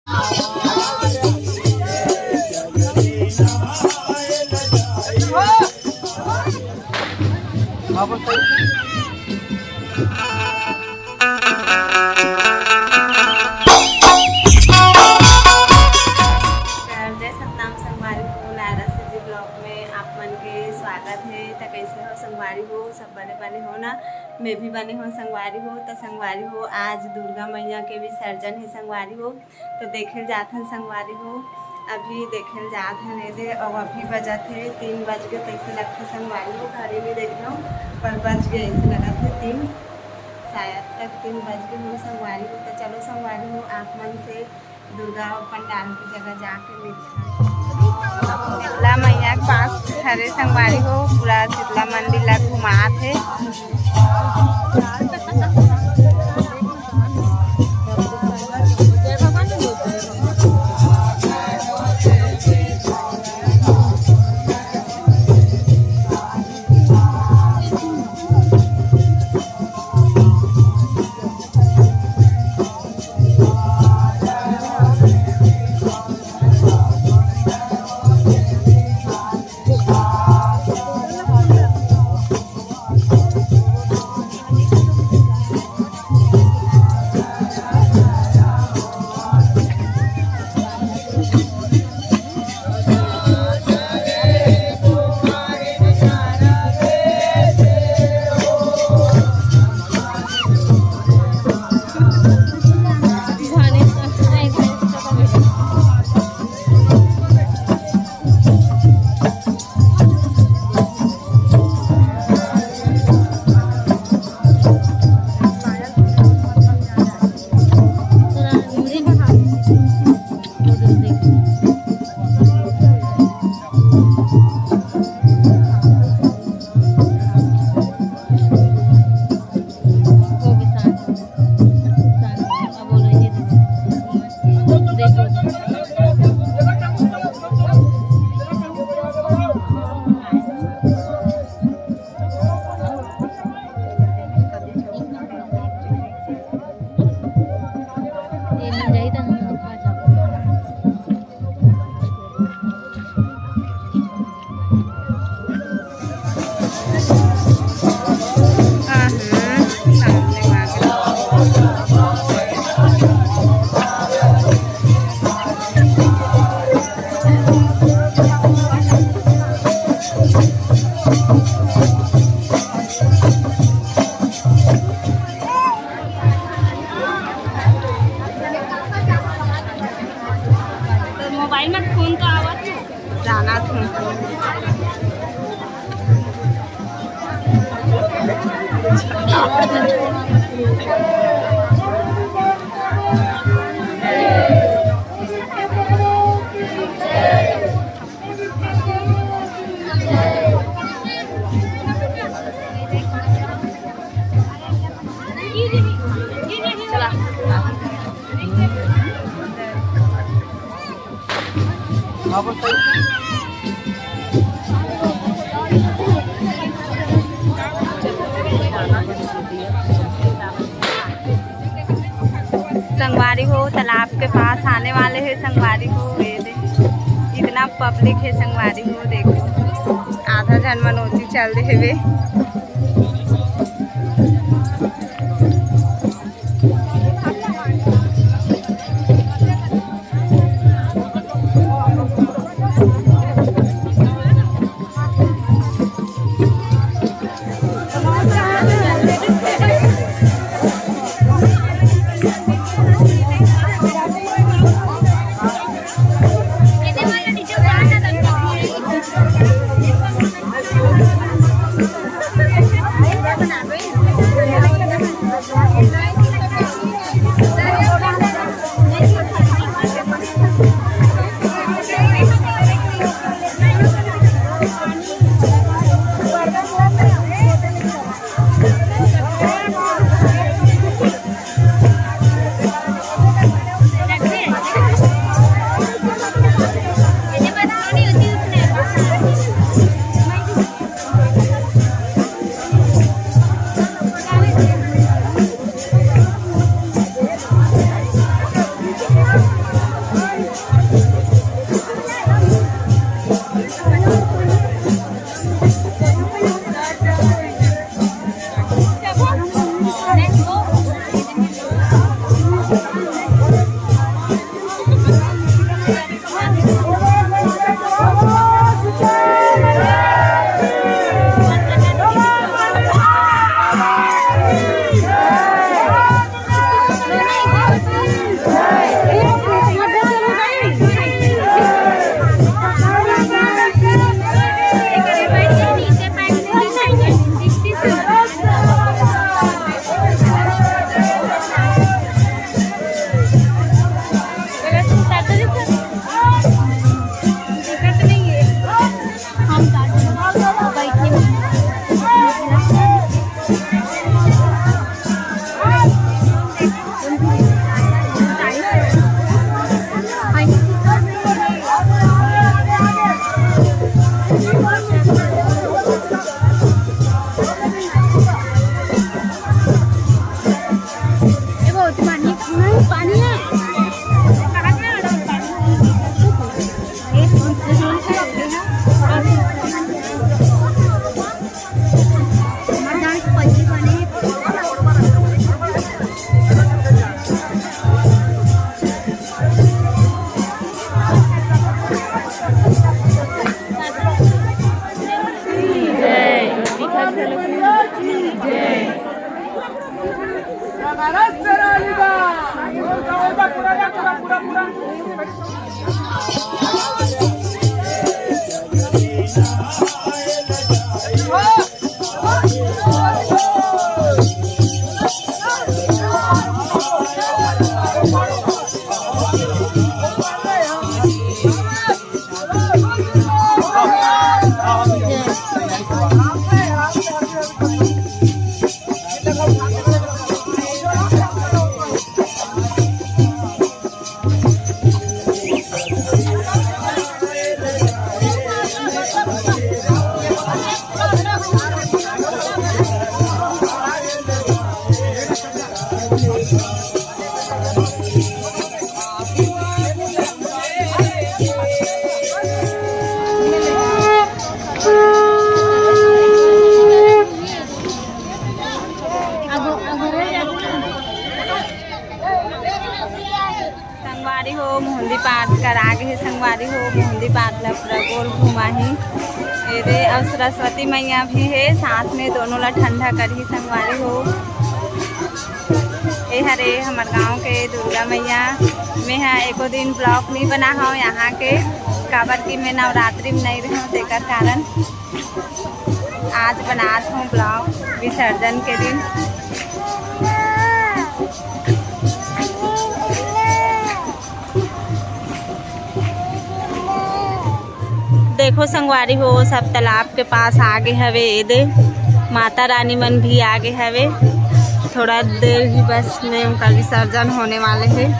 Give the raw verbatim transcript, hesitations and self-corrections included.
जय सतनाम संगवारी हो, नायरा सीजी ब्लॉग में आप मन के स्वागत है। त कैसे हो संगवारी हो? सब बने बने हो ना? मैं भी बने हो संगवारी हो। त संगवारी हो, आज दुर्गा मैया के विसर्जन है संगवारी हो। तो देखे ल जात हन संगवारी हो, अभी देखे ल जात हन एदे, अउ अभी बजत हे तीन बज गे, तइसे लगथे संगवारी हो, घड़ी में देखे हंव, पर बज गे अइसे लगत हे तीन, शायद तक तीन बज गे हो संगवारी हो। तो चलो संगवारी हो, आप मन से दुर्गा पंडाल की जगह जाके मिलथन। शीतला मैया के पास हरे संगवारी हो, पूरा शीतला मंदिर ला घुमात हे। मोबाइल में फोन तो आवत हे। जाना था। संगवारी हो, तालाब के पास आने वाले हैं संगवारी हो। ये दे, इतना पब्लिक है संगवारी हो, देखो आधा झन मन ओती चल दे हेवे। संगवारी हो, मुहंदी पाठ करा गे हे। संगवारी हो, मुहंदी पाठ ला पूरा गोल घुमाही। एदे, अउ सरस्वती मैया भी हे साथ में, दोनों ला ठंडा करही संगवारी हो। ए हरे हमर गांव के दुर्गा मैया। मैं ह एको दिन vlog नहीं बना हव यहाँ के, काबर कि मैं नवरात्रि में नहीं रहूँ, तेकर कारण आज बनात हूँ vlog विसर्जन के दिन। देखो संगवारी हो, सब तालाब के पास आ गे हवे। एदे, माता रानी मन भी आ गे हवे। थोड़ा देर ही बस में उनका विसर्जन होने वाले हे।